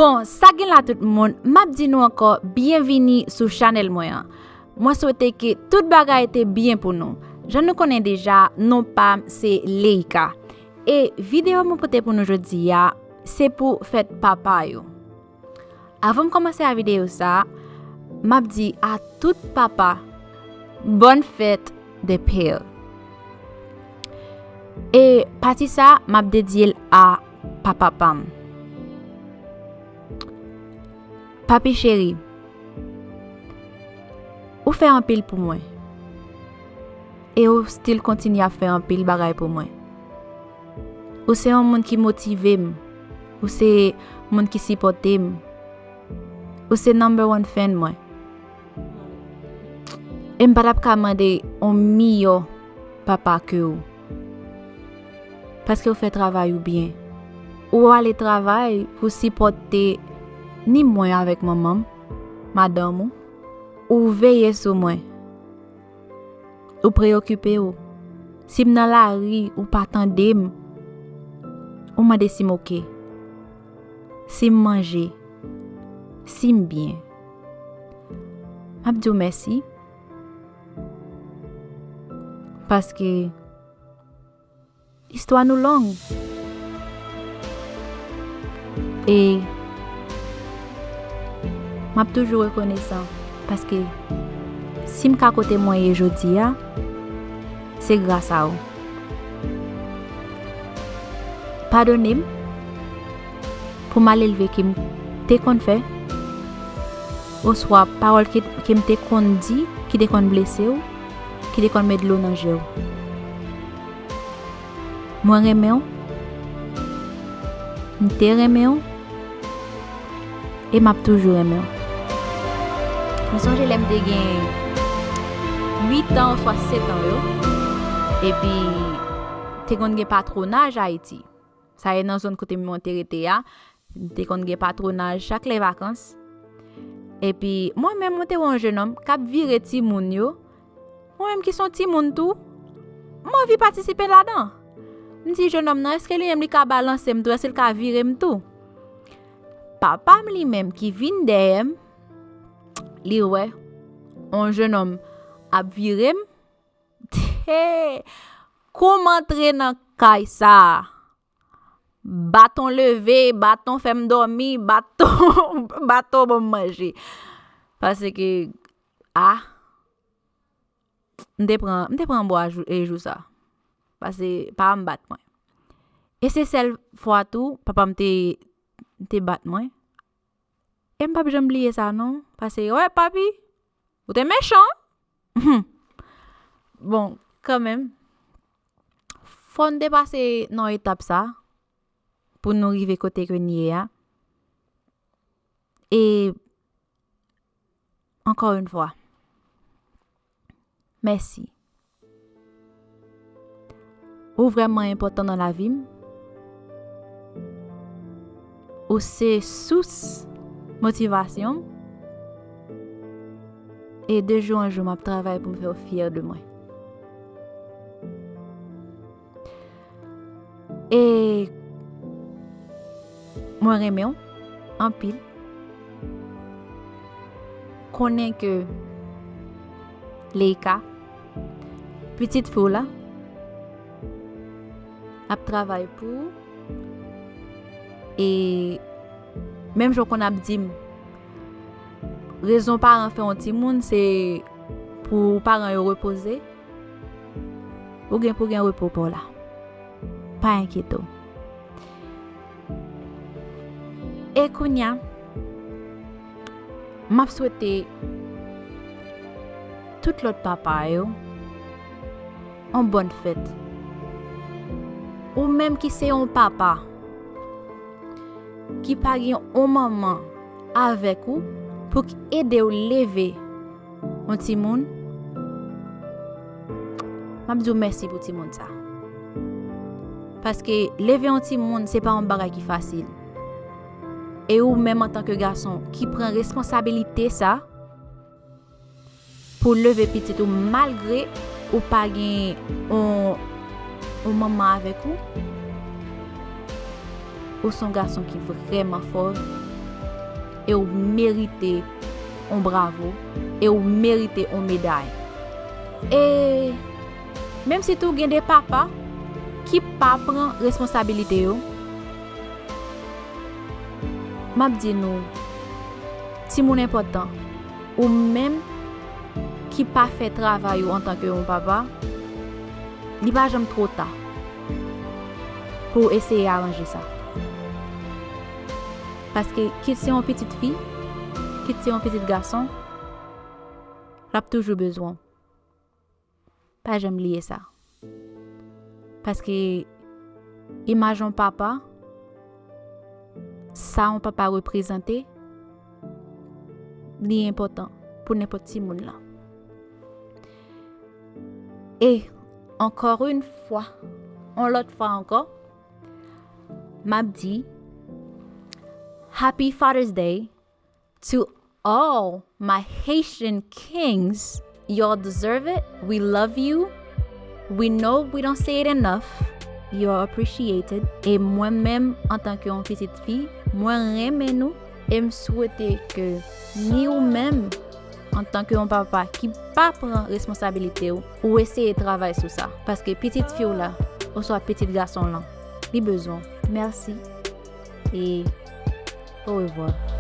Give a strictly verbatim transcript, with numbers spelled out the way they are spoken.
Bon, sa gen la tout moun, m ap di nou ankò byenvini sou chanèl mwen an. Mwen swete ke tout bagay te byen pou nou. Jan nou konnen deja, non pa m se Leika. E videyo mwen pote pou nou jodi a, se pou fèt papa yo. Avan m kòmanse a videyo sa, m ap di a tout papa, bòn fèt de pè. E pati sa, m ap dedye l a papa pa m. Papi cheri, ou fè anpil pou mwen. E ou still kontinye ap fè anpil bagay pou mwen. Ou se yon moun ki motive m. Ou se moun ki sipòte m. Ou se number one fan mwen. E m pa t ap ka mande yon miyò papa ke ou. Paske ou fè travay ou byen. Ou ale travay pou sipòte ni mwen avèk manman m, madanm ou. Ou veye sou mwen. Ou preyokipe w. Si m nan lari, ou pa tande m. Ou mande si m oke. Si m manje. Si m byen. M ap di w mèsi. Paske istwa nou long. E m ap toujou rekonesan paske si m ka kote mwen ye jodi a, se gras a ou. Padone m pou malelve ke m te konn fè, oswa pawòl ke, ke m te konn di ki te konn blese w, ki te konn met dlo nan je w. Mwen renmen w. M te renmen w. E m ap toujou renmen w. Mwen sonje lè m te gen uit an oswa sèt an yo. Epi, te konn gen patwonaj Ayiti. Sa e nan zòn kote mwen te rete a. M te konn gen patwonaj chak lè vakans. Epi, mwen menm, mwen te wè yon jennonm k ap vire timoun yo. Mwen menm ki se yon timoun tou, m anvi patisipe ladan. M di jennonm nan, èske li menm li ka balanse m tou? Èske li ka vire m tou? Papa m li menm ki vin dèyè m, li wè yon jennonm ap vire m. He! Kou m antre nan kay sa a, baton leve, baton fè m dòmi, baton, baton ban m manje. Paske, ah, m te pran, m te pran bwa jou, e jou sa. Paske papa m bat mwen. E se sèl fwa tou, papa m te, te bat mwen. E m p ap janm bliye sa non. Paske, wè, papi, ou te mechan. Bon, kanmenm, fò n te pase nan etap sa pou nou rive kote ke n ye a. E, ankò yon fwa, mèsi. Ou vrèman enpòtan nan lavi m. Ou se sous motivasyon m. E de jou an jou, m ap travay pou m fè w fyè de mwen. E mwen renmen w anpil. Konnen ke Leika, pitit fi w la, ap travay pou ou. E menm jan w konn ap di m, rezon paran fè yon timoun, se pou paran yo repoze. Ou gen pou gen repo pa w la. Pa enkyete w. E kounye a, m ap swete tout lòt papa yo yon bòn fèt. Ou menm ki se yon papa, ki pa gen yon manman avèk ou pou k ede w leve yon timoun, m ap di w mèsi pou timoun sa. Paske leve yon timoun, se pa yon bagay ki fasil. E ou menm antanke gason ki pran responsabilite sa, pou leve pitit ou malgre ou pa gen yon, yon manman avèk ou, ou se yon gason ki vrèman fò. e w merite yon bravo, e w merite yon meday. E menm si tou gen de papa ki pa pran responsabilite yo, m ap di nou, timoun enpòtan, ou menm ki pa fè travay ou antanke yon papa, li pa janm twò ta pou w eseye aranje sa. Paske kit se yon pitit fi, kit se yon pitit gason, l ap toujou bezwen w. Pa janm bliye sa. Paske imaj yon papa, sa yon papa reprezante, li enpòtan pou nenpòt timoun lan. E ankò yon fwa, yon lòt fwa ankò, m ap di, Happy Father's Day to all my Haitian kings. Y'all deserve it. We love you. We know we don't say it enough. You're appreciated. E mwen menm, antanke yon pitit fi, mwen renmen nou. E m swete ke ni ou menm, antanke yon papa ki pa pran responsabilite w, ou eseye travay sou sa. Paske pitit fi w la, oswa pitit gason w lan, li bezwen w. Mèsi. E orevwa.